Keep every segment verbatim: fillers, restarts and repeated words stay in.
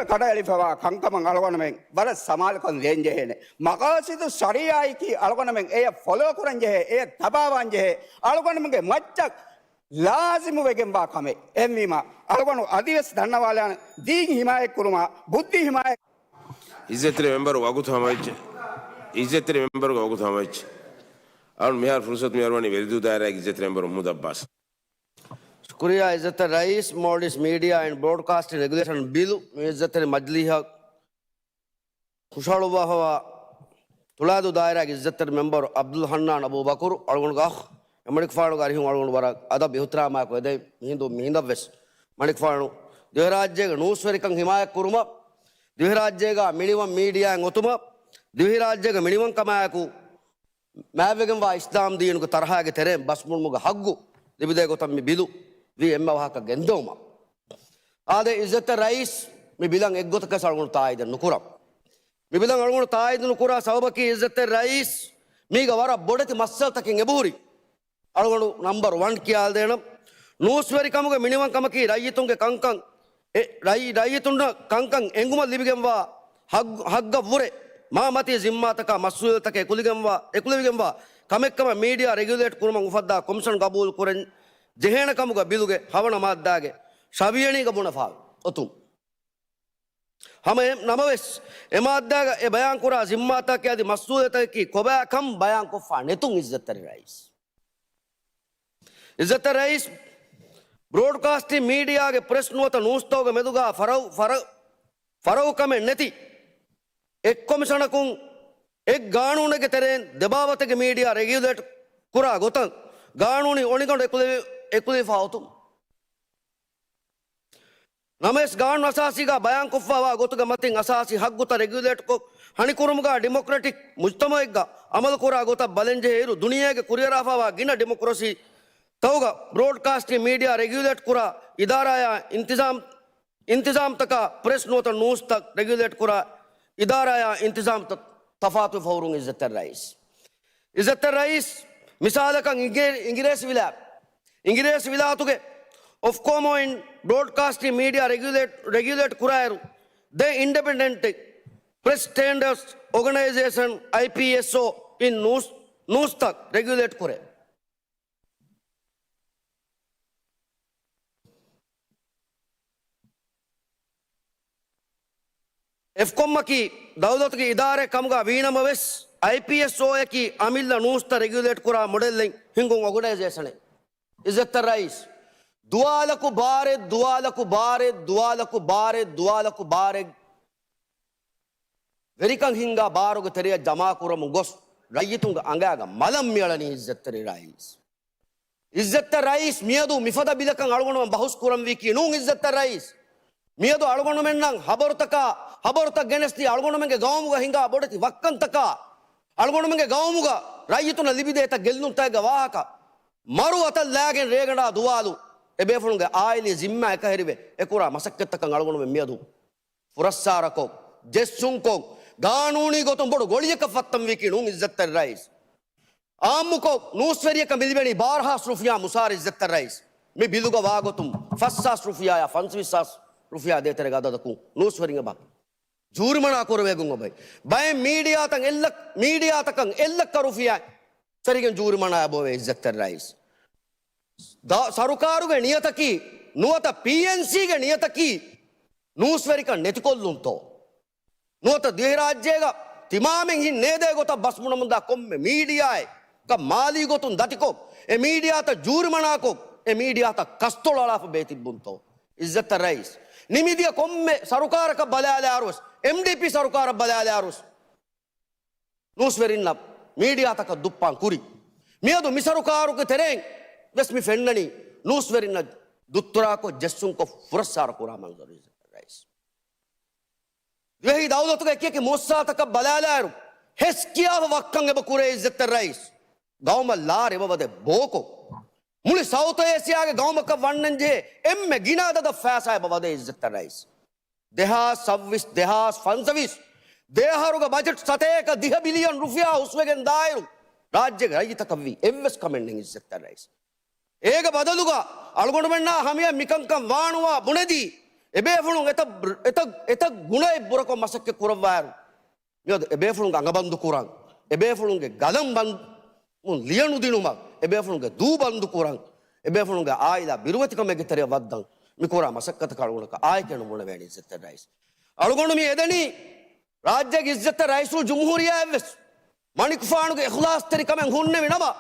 ކަޑައެޅިފަވާ ކަންކަމަށް އަޅުގަނޑުމެން ވަރަށް ސަމާލުކަން ދޭންޖެހޭނެ. މަޤާޞިދު ޝަރީޢާއެކީ އަޅުގަނޑުމެން އެޔަށް ފޮލޯ ކުރަންޖެހޭ، އެޔަށް ތަބާވާންޖެހޭ، އަޅުގަނޑުމެންގެ މައްޗަށް ލާޒިމުވެގެންވާ ކަމެއް. އެހެންވީމަ، އަޅުގަނޑު އަދިވެސް ދަންނަވާލާނެ، ދީން ހިމާޔަތްކުރުމާ، ބުއްދީ ހިމާޔަތް. އިއްޒަތްތެރި މެމްބަރު ވަގުތު ހަމަވެއްޖެ. އިއްޒަތްތެރި މެމްބަރުގެ ވަގުތު ހަމަވެއްޖެ. އަޅުން މިހާރު ފުރުސަތު މި އަރުވަނީ ވެލިދޫ ދާއިރާގެ އިއްޒަތްތެރި މެމްބަރު މުހައްމަދު އައްބާސް. ޝުކުރިއްޔާ އިއްޒަތްތެރި ރައީސް. މޯލްޑިވްސް މީޑިއާ އެންޑް ބްރޯޑްކާސްޓިން ރެގިއުލޭޝަން ބިލު މި އިއްޒަތްތެރި މަޖިލީހަށް ހުށަހަޅުއްވާފަވާ ތުޅާދޫ ދާއިރާގެ އިއްޒަތްތެރި މެމްބަރު އަބްދުލް ހަންނާން އަބޫބަކުރު އަޅުގަނޑުގެ އަޚް، އެމަނިކުފާނުގެ އަރިހުން އަޅުގަނޑު ވަރަށް އަދަބު އިޙްތިރާމާއެކު އެދެން މިހިނދު މިހިނދަށްވެސް މަނިކުފާނު ދިވެހިރާއްޖޭގެ ނޫސްވެރިކަން ހިމާޔަތްކުރުމަށް، ދިވެހިރާއްޖޭގަ މިނިވަން މީޑިއާއިން އޮތުމަށް، ދިވެހިރާއްޖޭގެ މިނިވަންކަމާއެކު މާތްވެގެންވާ އިސްލާމް ދީނުގެ ތަރަހާގެ ތެރެއިން ބަސްބުނުމުގެ ހައްގު ލިބިދޭ ގޮތަށް މި ބިލު ވީ އެންމެ ވާހަކަ ގެންދެވުމަށް. އާދެ، އިއްޒަތްތެރި ރައީސް، މި ބިލަށް އެއްގޮތަކަށް އަޅުގަނޑު ތާއީދެއް ނުކުރަން. މި ބިލަށް އަޅުގަނޑު ތާއީދު ނުކުރާ ސަބަބަކީ، އިއްޒަތްތެރި ރައީސް، މީގަ ވަރަށް ބޮޑެތި މައްސަލަތަކެއް އެބަހުރި. އަޅުގަނޑު ނަމްބަރު ވަން ކިޔާލަދޭނަން. ނޫސްވެރިކަމުގެ މިނިވަންކަމަކީ ރައްޔިތުންގެ ކަންކަން، އެ، ރައް-، ރައްޔިތުންނަށް ކަންކަން އެނގުމަށް ލިބިގެންވާ ހައްގު، ހައްގަށްވުރެ މާ މަތީ ޒިންމާތަކާ މަސްއޫލިއްޔަތުތަކެއް އެކުލެވިގެންވާ، އެކުލެވިގެންވާ ކަމެއްކަމަށް މީޑިއާ ރެގިއުލޭޓް ކުރުމަށް އުފައްދާ ކޮމިޝަން ގަބޫލު ކުރަން ޖެހޭނެ ކަމުގަ ބިލުގެ ހަވަނަ މާއްދާގެ ށަވިޔަނީގަ ބުނެފާ އޮތުން. ހަމަ އެ ނަމަވެސް، އެ މާއްދާގަ އެ ބަޔާންކުރާ ޒިންމާތަކެއް އަދި މަސްއޫލިއްޔަތަކީ ކޮބާކަން ބަޔާންކޮށްފާ ނެތުން އިއްޒަތްތެރި ރައީސް. އިއްޒަތްތެރި ރައީސް، ބްރޯޑްކާސްޓިން މީޑިއާގެ ޕްރެސް ނުވަތަ ނޫސްތަކުގެ މެދުގަ ފަރައު، ފަރައު، ފަރައުކަމެއް ނެތި އެއް ކޮމިޝަނަކުން އެއް ގާނޫނެއްގެ ތެރެއިން ދެބާވަތެއްގެ މީޑިއާ ރެގިއުލޭޓް ކުރާ ގޮތަށް ގާނޫނީ އޮނިގަނޑު އެކުލެވި، އެކުލެވިފާ އޮތުން. ނަމަވެސް ގާނޫނު އަސާސީގަ ބަޔާންކޮށްފައިވާ ގޮތުގެ މަތިން އަސާސީ ހައްގުތައް ރެގިއުލޭޓްކޮށް ހަނިކުރުމުގަ ޑިމޮކްރެޓިކް މުޖްތަމައެއްގަ އަމަލުކުރާ ގޮތަށް ބަލަންޖެހޭއިރު، ދުނިޔޭގެ ކުރިއަރާފައިވާ ގިނަ ޑިމޮކްރަސީ ތަކުގަ ބްރޯޑްކާސްޓިން މީޑިއާ ރެގިއުލޭޓް ކުރާ އިދާރާއާ އިންތިޒާމް، އިންތިޒާމްތަކާ ޕްރެސް ނުވަތަ ނޫސްތައް ރެގިއުލޭޓް ކުރާ އިދާރާއާ އިންތިޒާމްތައް ތަފާތުވެފަ ހުރުން އިއްޒަތްތެރި ރައީސް. އިއްޒަތްތެރި ރައީސް، މިސާލަކަށް އިނގޭ-، އިނގިރޭސި ވިލާ-، އިނގިރޭސި ވިލާތުގެ އޮފްކޯމް އިން ބްރޯޑްކާސްޓިން މީޑިއާ ރެގިއުލޭޓް، ރެގިއުލޭޓް ކުރާއިރު، ދެ އިންޑިޕެންޑެންޓް ޕްރެސް ސްޓޭންޑަރޑްސް އޯގަނައިޒޭޝަން، އައިޕީއެސްއޯ، އިން ނޫސް، ނޫސްތައް ރެގިއުލޭޓް ކުރޭ. އެފްކޮމްއަކީ ދައުލަތުގެ އިދާރައެއް ކަމުގަ ވީނަމަވެސް، އައިޕީއެސްއޯއަކީ އަމިއްލަ ނޫސްތައް ރެގިއުލޭޓް ކުރާ މޮޑެލްއެއް ހިންގުން އޯގަނައިޒޭޝަނެއް. އިއްޒަތްތެރި ރައީސް، ދުވާލަކު ބާރެއް، ދުވާލަކު ބާރެއް، ދުވާލަކު ބާރެއް، ދުވާލަކު ބާރެއް ވެރިކަން ހިންގާ ބާރުގެ ތެރެއަށް ޖަމާކުރަމުން ގޮސް، ރައްޔިތުންގެ އަނގައިގަ މަލަށް މިއަޅަނީ އިއްޒަތްތެރި ރައީސް. އިއްޒަތްތެރި ރައީސް، މިއަދު މިފަދަ ބިލަކަށް އަޅުގަނޑުމެން ބަހުސް ކުރަންވީކީ ނޫން އިއްޒަތްތެރި ރައީސް. މިއަދު އަޅުގަނޑުމެންނަށް ހަބަރުތަކާ، ހަބަރުތައް ގެނެސްދީ އަޅުގަނޑުމެންގެ ގައުމުގަ ހިނގާ ބޮޑެތި ވައްކަންތަކާ، އަޅުގަނޑުމެންގެ ގައުމުގަ ރައްޔިތުންނަށް ލިބިދޭތަ ގެއްލުންތަކެއްގެ ވާހަކަ، މަރު އަތަށް ލާގެން ރޭގަނޑާ ދުވާލު، އެބޭފުޅުންގެ އާއިލީ ޒިންމާ އެކަހެރިވެ އެކުރާ މަސައްކަތްތަކަށް އަޅުގަނޑުމެން މިއަދު ފުރައްސާރަކޮށް، ޖެއްސުންކޮށް، ގާނޫނީ ގޮތުން ބޮޑު ގޮޅިއަކަށް ފައްތަންވީކީ ނޫން އިއްޒަތްތެރި ރައީސް. އާއްމުކޮށް، ނޫސްވެރިޔަކަށް މިލިބެނީ ބާރަ ހާސް ރުފިޔާ މުސާރަ އިއްޒަތްތެރި ރައީސް. މި ބިލުގަ ވާގޮތުން ފަސް ހާސް ރުފިޔާއާ ފަންސަވީސް ހާސް ރުފިޔާ ދޭތެރޭގެ އަދަދަކުން ނޫސްވެރިން އެބަ ޖޫރިމަނާ ކުރެވޭގޮތް އޮބައި. ބައެއް މީޑިއާތައް އެއްލަ-، މީޑިއާތަކަށް އެއްލައްކަ ރުފިޔާ ސަރިގެން ޖޫރިމަނާ އެބައޮވޭ އިއްޒަތްތެރި ރައީސް. ދާ-، ސަރުކާރުގެ ނިޔަތަކީ ނުވަތަ ޕީއެންސީގެ ނިޔަތަކީ ނޫސްވެރިކަން ނެތިކޮށްލުންތޯ؟ ނުވަތަ ދިވެހިރާއްޖޭގަ ތިމާމެން ހިތް ނޭދޭ ގޮތަށް ބަސްބުނަމުންދާ ކޮންމެ މީޑިއާއެއް ކަން މާލީ ގޮތުން ދަތިކޮށް، އެ މީޑިއާތައް ޖޫރިމަނާކޮށް، އެ މީޑިއާތައް ކަސްތޮޅު އަޅާފަ ބޭތިއްބުންތޯ؟ އިއްޒަތްތެރި ރައީސް، ނިމިދިޔަ ކޮންމެ ސަރުކާރަކަށް ބަލާލާއިރުވެސް، އެމްޑީޕީ ސަރުކާރަށް ބަލާލާއިރުވެސް، ނޫސްވެރިންނަށް މީޑިއާތަކަށް ދުއްޕާން ކުރި. މިއަދު މި ސަރުކާރުގެ ތެރެއިން ވެސް މި ފެންނަނީ ނޫސްވެރިންނަށް ދުއްތުރާކޮށް ޖެއްސުންކޮށް ފުރައްސާރަ ކުރާ މަންޒަރު އިއްޒަތްތެރި ރައީސް. ދިވެހި ދައުލަތުގެ އެކިއެކި މުއައްސަސާތަކަށް ބަލާލާއިރު، ހެސް ކިޔާފަ ވައްކަން އެބަ ކުރޭ އިއްޒަތްތެރި ރައީސް. ގައުމަށް ލާރި އެބަ ވަދެ ބޯކޮށް، މުޅި ސައުތު އޭޝިޔާގެ ގައުމަކަށް ވަންނަންޖެހޭ އެންމެ ގިނަ އަދަދަށް ފައިސާ އެބަ ވަދޭ އިއްޒަތްތެރި ރައީސް. ދެހާސް ސައްވީސް، ދެހާސް ފަންސަވީސް، ދެއަހަރުގެ ބަޖެޓް ސަތޭކަ ދިހަ ބިލިއަން ރުފިޔާ ހުސްވެގެން ދާއިރު، ރާއްޖޭގެ ރައްޔިތަކަށްވީ އެއްވެސް ކަމެއް ނެތް އިއްޒަތްތެރި ރައީސް. އޭގެ ބަދަލުގަ އަޅުގަނޑުމެންނާ ހަމަޔަށް މިކަންކަން ވާނުވާ ބުނެދީ، އެބޭފުޅުން އެތައް، އެތައް، އެތައް ގުނައެއް ބުރަކޮށް މަސައްކަތް ކުރައްވާއިރު، މިއަދު އެބޭފުޅުންގެ އަނގަބަންދު ކުރަން، އެބޭފުޅުންގެ ގަލަން ބަން ލިޔަނުދިނުމަށް، އެބޭފުޅުންގެ ދޫ ބަންދު ކުރަން، އެބޭފުޅުންގެ އާއިލާ ބިރުވެތިކަމެއްގެ ތެރެއަށް ވައްދަން މި ކުރާ މަސައްކަތަކަށް އަޅުގަނޑަކަށް އާއެކޭ ނުބުނެވޭނެ އިއްޒަތްތެރި ރައީސް. އަޅުގަނޑު މި އެދެނީ ރާއްޖޭގެ އިއްޒަތްތެރި ރައީސުލްޖުމްހޫރިއްޔާއަށްވެސް. މަނިކުފާނުގެ އިޚްލާޞްތެރިކަމެއް ހުންނެވި ނަމަ،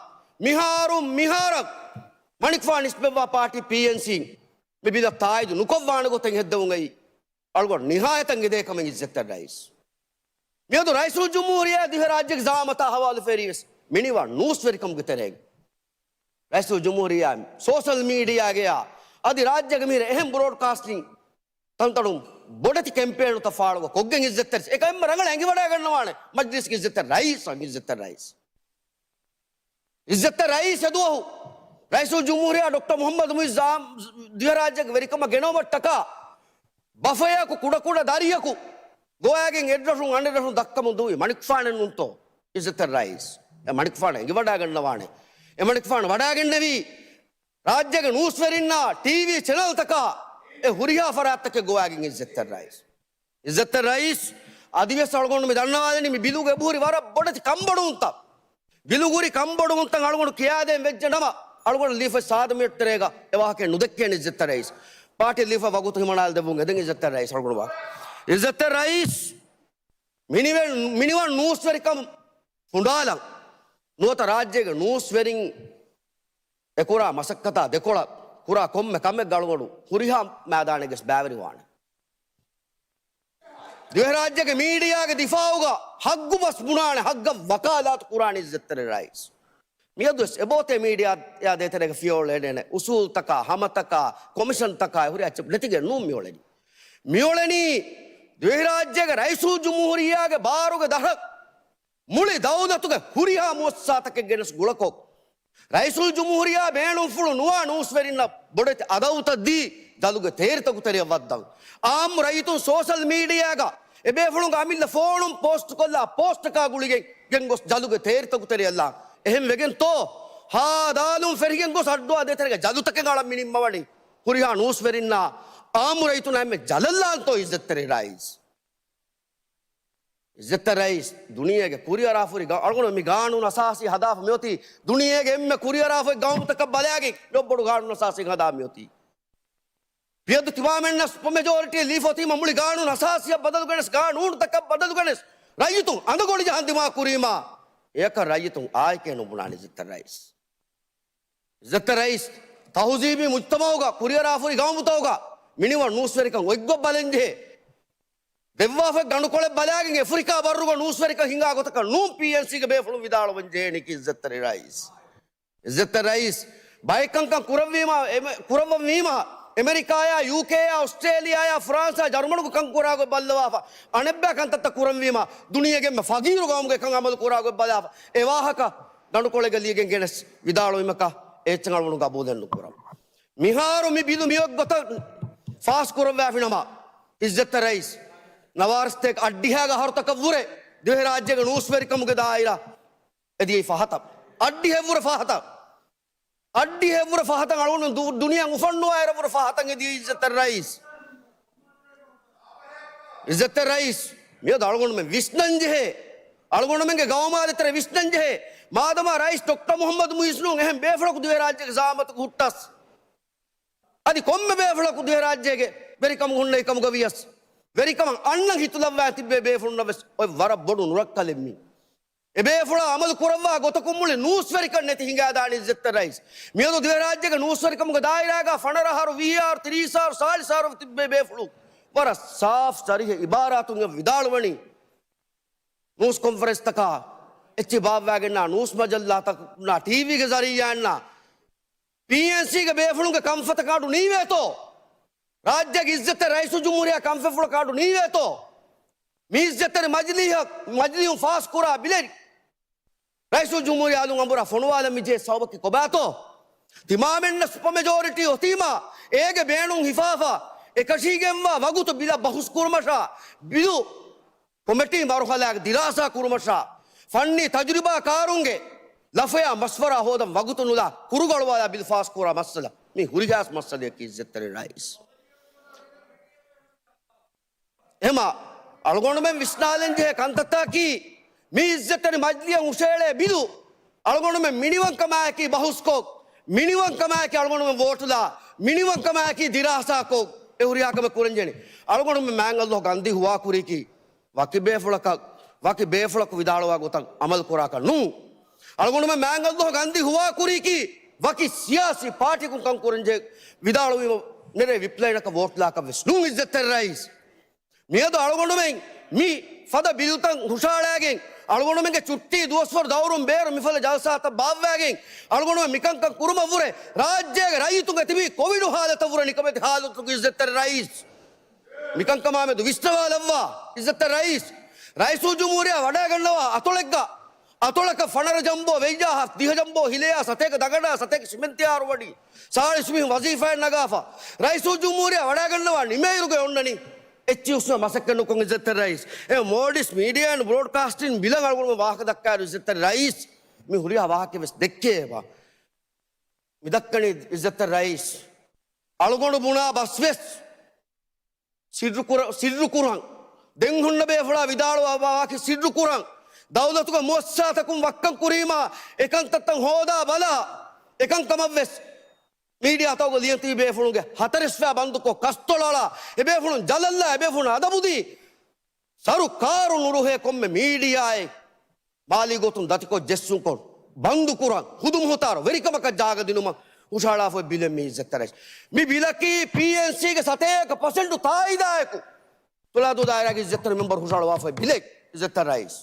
މިހާރު މިހާރަށް މަނިކުފާނު ނިސްބަތްވާ ޕާޓީ ޕީއެންސީން މި ބިލަށް ތާއީދު ނުކޮށްވާނެ ގޮތެއް ހެއްދެވުން އައީ އަޅުގަނޑު ނިހާޔަތަށް އެދޭ ކަމެއް އިއްޒަތްތެރި ރައީސް. މިއަދު ރައީސުލްޖުމްހޫރިއްޔާ ދިވެހިރާއްޖޭގެ ޒައާމަތާ ހަވާލުވެފައިވީވެސް މިނިވަން ނޫސްވެރިކަމުގެ ތެރޭގަ. ރައީސުލްޖުމްހޫރިއްޔާ ސޯޝަލް މީޑިއާގަޔާ އަދި ރާއްޖޭގެ މިހިރަ އެހެން ބްރޯޑްކާސްޓިން ތަންތަނުން ބޮޑެތި ކެމްޕޭނުތައް ފާޅުކޮށް ކޮށްގެން އިއްޒަތްތެރި އެކަން އެންމެ ރަނގަޅަށް އެނގިވަޑައިގަންނަވާނެ މަޖްލިސްގެ އިއްޒަތްތެރި ރައީސަށް، އިއްޒަތްތެރި ރައީސް. އިއްޒަތްތެރި ރައީސް އެދުވަހު ރައީސުލްޖުމްހޫރިއްޔާ ޑޮކްޓަރ މުޙައްމަދު މުޢިއްޒު ދިވެހިރާއްޖޭގެ ވެރިކަމަށް ގެނައުމަށްޓަކާ ބަފަޔަކު ކުޑަކުޑަ ދަރިޔަކު ގޮވައިގެން އެއްރަށުން އަނެއްރަށުން ދައްކަމުން ދުވި މަނިކުފާނެއް ނޫންތޯ؟ އިއްޒަތްތެރި ރައީސް. އެ މަނިކުފާނު އެނގިވަޑައިގަންނަވާނެ. އެ މަނިކުފާނު ވަޑައިގެންނެވީ ރާއްޖޭގެ ނޫސްވެރިންނާ ޓީވީ ޗެނަލްތަކާ އެ ހުރިހާ ފަރާތްތަކެއް ގޮވައިގެން އިއްޒަތްތެރި ރައީސް. އިއްޒަތްތެރި ރައީސް އަދިވެސް އަޅުގަނޑު މި ދަންނަވާލަނީ މި ބިލުގަ އެބަހުރި ވަރަށް ބޮޑެތި ކަންބޮޑުވުންތައް. ބިލުގަ ހުރި ކަންބޮޑުވުންތައް އަޅުގަނޑު ކިޔާދޭން ވެއްޖެ ނަމަ، އަޅުގަނޑު ލިޔެފައި ސާދަ މިނެޓްތެރޭގަ އެ ވާހަކަ ނުދެއްކޭނެ އިއްޒަތްތެރި ރައީސް. ޕާޓީ ލިޔެފައި ވަގުތު ހިމަނާލަދެއްވުން އެދެން އިއްޒަތްތެރި ރައީސް އަޅުގަނޑު ވާ. އިއްޒަތްތެރި ރައީސް މިނިވަން، މިނިވަން ނޫސްވެރިކަން ފުނޑާލަން. ނުވަތަ ރާއްޖޭގެ ނޫސްވެރިން އެކުރާ މަސައްކަތާ ދެކޮޅަށް ކުރާ ކޮންމެ ކަމެއްގަ އަޅުގަނޑު ހުރިހާ މައިދާނެއްގެސް ބައިވެރިވާނެ. ދިވެހިރާއްޖޭގެ މީޑިއާގެ ދިފާއުގަ ހައްގު ބަސް ބުނާނެ، ހައްގަށް ވަކާލާތު ކުރާނެ އިއްޒަތްތެރި ރައީސް. މިއަދުވެސް އެބައޮތޭ މީޑިއާ ދޭތެރޭގަ ފިޔަވަޅު އެޅޭނެ އުސޫލްތަކާ، ހަމަތަކާ، ކޮމިޝަންތަކާ އެ ހުރި އެއްޗެއް ނެތިގެން ނޫން މިއުޅެނީ. މިއުޅެނީ ދިވެހިރާއްޖޭގެ ރައީސުލްޖުމްހޫރިއްޔާގެ ބާރުގެ ދަށަށް މުޅި ދައުލަތުގެ ހުރިހާ މުއައްސަސާތަކެއް ގެނެސް ގުޅަކޮށް، ރައީސުލްޖުމްހޫރިއްޔާ ބޭނުންފުޅު ނުވާ ނޫސްވެރިންނަށް ބޮޑެތި އަދަބުތައް ދީ، ޖަލުގެ ތޭރިތަކު ތެރެއަށް ވައްދަން. އާއްމު ރައްޔިތުން ސޯޝަލް މީޑިއާގަ އެބޭފުޅުންގެ އަމިއްލަ ފޯނުން ޕޯސްޓްކޮށްލާ ޕޯސްޓަކާ ގުޅިގެން ގެންގޮސް ޖަލުގެ ތޭރިތަކު ތެރެއަށްލާން. އެހެން ވެގެންތޯ ހާ ދާލުން ފެށިގެން ގޮސް އައްޑުއާ ދޭތެރޭގަ ޖަލުތަކެއް އަޅަން މި ނިންމަވަނީ؟ ހުރިހާ ނޫސްވެރިންނާ އާއްމު ރައްޔިތުންނާ އެންމެ ޖަލަށްލާންތޯ އިއްޒަތްތެރި ރައީސް؟ އިއްޒަތްތެރި ރައީސް، ދުނިޔޭގެ ކުރިއަރާފަހުރި ގަ-، އަޅުގަނޑު މި ގާނޫނު އަސާސީ ހަދާފަ މިއޮތީ ދުނިޔޭގެ އެންމެ ކުރިއަރާފަހުރި ގައުމުތަކަށް ބަލާގެން މިއޮއް ބޮޑު ގާނޫނު އަސާސީ ހަދާ މިއޮތީ. މިއަދު ތިމާމެންނަށް ސުޕަ މެޖޯރިޓީ ލީފަ އޮތީމަ މުޅި ގާނޫނު އަސާސީއަށް ބަދަލުގެނެސް ގާނޫނުތަކަށް ބަދަލުގެނެސް ރައްޔިތުން އަނދަގޮޅި ޖަހަން ދިމާ ކުރީމާ، އެޔަކަށް ރައްޔިތުން އާއެކޭ ނުބުނާނެ އިއްޒަތްތެރި ރައީސް. އިއްޒަތްތެރި ރައީސް، ތަހުޒީބީ މުޖްތަމަޢުގަ ކުރިއަރާފަހުރި ގައުމުތަކުގަ މިނިވަން ނޫސްވެރިކަން އޮތްގޮށް ބަލަންޖެހޭ. ދެއްވާފަ ގަނޑުކޮޅެއް ބަލާގެން އެފްރިކާ ބައްރުގަ ނޫސްވެރިކަން ހިނގާ ގޮތަކަށް ނޫން ޕީއެންސީގެ ބޭފުޅުން ވިދާޅުވަން ޖެހޭނީކީ އިއްޒަތްތެރި ރައީސް. އިއްޒަތްތެރި ރައީސް، ބައެއް ކަންކަން ކުރަންވީމާ، އެމެ-، ކުރައްވަންވީމާ، އެމެރިކާޔާ، ޔޫކޭޔާ، އޮސްޓްރޭލިޔާޔާ، ފްރާންސާ، ޖަރުމަނުގެ ކަން ކުރާގޮތް ބައްލަވާފަ، އަނެއްބައި ކަންތައްތައް ކުރަންވީމާ، ދުނިޔޭގެ އެންމެ ފަގީރު ގައުމުގެ ކަން އަމަލު ކުރާގޮތް ބަލާފަ، އެ ވާހަކަ ގަނޑުކޮޅެއްގަ ލިޔެގެން ގެނެސް ވިދާޅުވީމަކަށް އެއްޗެއް އަޅުގަނޑު ގަބޫލެއް ނުކުރަން. މިހާރު މި ބިލު މިވަގުތަށް ފާސް ކުރައްވާފިނަމަ، އިއްޒަތްތެރި ރައީސް، ނަވާރަސަތޭކަ އަށްޑިހައިގެ އަހަރުތަކަށްވުރެ ދިވެހިރާއްޖޭގެ ނޫސްވެރިކަމުގެ ދާއިރާ އެދިޔައީ ފަހަތަށް. އަށްޑިހައެއްވުރެ ފަހަތަށް. އަށްޑިހައެއްވުރެ ފަހަތަށް އަޅުގަނޑު ދު-، ދުނިޔެއަށް އުފަންނުވާއިރަށްވުރެ ފަހަތަށް އެދިޔައީ އިއްޒަތްތެރި ރައީސް. އިއްޒަތްތެރި ރައީސް، މިއަދު އަޅުގަނޑުމެން ވިސްނަންޖެހޭ. އަޅުގަނޑުމެންގެ ގައުމާ ދޭތެރޭ ވިސްނަންޖެހޭ. މާދަމާ ރައީސް ޑޮކްޓަރ މުޙައްމަދު މުޢިއްޒު ނޫން އެހެން ބޭފުޅަކު ދިވެހިރާއްޖޭގެ ޒައާމަތުގަ ހުއްޓަސް. އަދި ކޮންމެ ބޭފުޅަކު ދިވެހިރާއްޖޭގެ ވެރިކަމުގަ ހުންނެވި ކަމުގަ ވިޔަސް، ވެރިކަމަށް އަންނަން ހިތުލައްވާ ތިއްބޭ ބޭފުޅުންނަށް ވެސް އޮތް ވަރަށް ބޮޑު ނުރައްކަލެއް މީ. އެބޭފުޅާ އަމަލު ކުރައްވާ ގޮތަކުން މުޅި ނޫސްވެރިކަން ނެތި ހިނގާދާނީ އިއްޒަތްތެރި ރައީސް. މިއަދު ދިވެހިރާއްޖޭގެ ނޫސްވެރިކަމުގެ ދާއިރާގަ ފަނަރަ އަހަރު، ވިހި އަހަރު، ތިރީސް އަހަރު، ސާޅީސް އަހަރު ތިއްބޭ ބޭފުޅުން ވަރަށް ސާފް ސަރީހަ އިބާރާތުން އެ ވިދާޅުވަނީ، ނޫސް ކޮންފަރެންސްތަކާ އެއްޗެއް ބާއްވާގެންނާ، ނޫސް މަޖައްލާތަކުންނާ، ޓީވީގެ ޒަރީއާއިންނާ، ޕީއެންސީގެ ބޭފުޅުންގެ ކަންފަތަކަށް އަޑު ނީވޭތޯ؟ ރާއްޖޭގެ އިއްޒަތްތެރި ރައީސުލްޖުމްހޫރިއްޔާ ކަންފަތްފުޅަކަށް އަޑު ނީވޭތޯ؟ މި އިއްޒަތްތެރި މަޖިލީހަށް، މަޖިލީހުން ފާސްކުރާ ބިލެއް ރައީސުލްޖުމްހޫރިއްޔާ އަލުން އަނބުރާ ފޮނުވާލަން މިޖެހޭ ސަބަބަކީ ކޮބާތޯ؟ ތިމާމެންނަށް ސުޕަ މެޖޯރިޓީ އޮތީމާ، އޭގެ ބޭނުން ހިފާފަ، އެކަށީގެންވާ ވަގުތު ބިލަށް ބަހުސް ކުރުމަށާ، ބިލު ކޮމިޓީ މަރުހަލާގެ ދިރާސާ ކުރުމަށާ، ފަންނީ ތަޖުރިބާ ކާރުންގެ ލަފަޔާ މަޝްވަރާ ހޯދަން ވަގުތު ނުލާ ކުރުގަޅުވާލާ ބިލް ފާސް ކުރާ މައްސަލަ. މީ ހުރިހާ މައްސަލަޔަކީ އިއްޒަތްތެރި ރައީސް. އެމަ އަޅުގަނޑުމެން ވިސްނާލަންޖެހޭ ކަންތައްތަކީ، މި އިއްޒަތްތެރި މަޖިލީހަށް ހުށައެޅޭ ބިލު އަޅުގަނޑުމެން މިނިވަންކަމާއެކީ ބަހުސްކޮށް، މިނިވަންކަމާއެކީ އަޅުގަނޑުމެން ވޯޓުލާ، މިނިވަންކަމާއެކީ ދިރާސާކޮށް، އެ ހުރިހާ ކަމެއް ކުރަންޖެހެނީ. އަޅުގަނޑުމެން މާތް ﷲ ގަންދީ ހުވާކުރީކީ، ވަކި ބޭފުޅަކަށް، ވަކި ބޭފުޅަކު ވިދާޅުވާ ގޮތަށް އަމަލުކުރާކަށް ނޫން. އަޅުގަނޑުމެން މާތް ﷲ ގަންދީ ހުވާކުރީކީ، ވަކި ސިޔާސީ ޕާޓީކުން ކަން ކުރަންޖެހޭ ވިދާޅުވީމަ ނެރޭ ވިޕްލައިނަކަށް ވޯޓުލާކަށް ވެސް ނޫން އިއްޒަތްތެރި ރައީސް. މިއަދު އަޅުގަނޑުމެން މި ފަދަ ބިލުތައް ހުށަހަޅައިގެން، އަޅުގަނޑުމެންގެ ޗުއްޓީ ދުވަސްވަރު ދައުރުން ބޭރު މިފަދަ ޖަލްސާތައް ބާއްވައިގެން، އަޅުގަނޑުމެން މިކަންކަން ކުރުމަށްވުރެ، ރާއްޖޭގެ ރައްޔިތުން އެތިބީ ކޮވިޑު ހާލަތަށްވުރެ ނިކަމެތި ހާލަތަކު އިއްޒަތްތެރި ރައީސް. މިކަންކަމާމެދު ވިސްނަވާލައްވާ އިއްޒަތްތެރި ރައީސް. ރައީސުލްޖުމްހޫރިއްޔާ ވަޑައިގަންނަވާ އަތޮޅެއްގަ، އަތޮޅަކަށް ފަނަރަ ޖަމްބޯ ވެއްޔާ، ދިހަ ޖަމްބޯ ހިލެޔާ، ސަތޭކަ ދަގަނޑާ، ސަތޭކަ ސިމެންތި އާރު ވަޑީ، ސާޅީސް މީހުން ވަޒީފާއެއް ނަގާފަ. ރައީސުލްޖުމްހޫރިއްޔާ ވަޑައިގަންނަވާ ނިމޭއިރުގަ އޮންނަނީ އެއްޗިހި ހުސްވެ މަސައްކަތް ނުކޮށް އިއްޒަތްތެރި ރައީސް. އެ މޯލްޑިވްސް މީޑިއާ އެންޑް ބްރޯޑްކާސްޓިން ބިލަށް އަޅުގަނޑުމެން ވާހަކަ ދައްކާއިރު އިއްޒަތްތެރި ރައީސް މި ހުރިހާ ވާހަކަ ވެސް ދެއްކެވޭ. މި ދައްކަނީ އިއްޒަތްތެރި ރައީސް. އަޅުގަނޑު ބުނާ ބަސް ވެސް ސިއްރު ކުރ-، ސިއްރު ކުރަން. ދެން ހުންނަ ބޭފުޅާ ވިދާޅުވާ ވާކި ސިއްރު ކުރަން. ދައުލަތުގެ މުއައްސަސާތަކުން ވައްކަން ކުރީމާ، އެކަންތައްތައް ހޯދާ ބަލާ، އެކަންކަމަށް ވެސް މީޑިއާތަކުގަ ލިޔަން ތިބި ބޭފުޅުންގެ ހަތަރެސްފައި ބަންދުކޮށް، ކަސްތޮޅަޅާ، އެބޭފުޅުން ޖަލަށްލާ، އެބޭފުޅުން އަދަބުދީ، ސަރުކާރު ނުރުހޭ ކޮންމެ މީޑިއާއެއް މާލީ ގޮތުން ދަތިކޮށް ޖެއްސުންކޮށް، ބަންދުކުރަން، ހުދުމުހުތާރު ވެރިކަމަކަށް ޖާގަ ދިނުމަށް ހުށަހަޅާފައި ބިލެއް މި އިއްޒަތްތެރި ރައީސް. މި ބިލަކީ ޕީއެންސީގެ ސަތޭކަ ޕަސެންޓު ތާއީދާއެކު ތުޅާދޫ ދާއިރާގެ އިއްޒަތްތެރި މެމްބަރު ހުށަހަޅުވާފައި ބިލެއް އިއްޒަތްތެރި ރައީސް.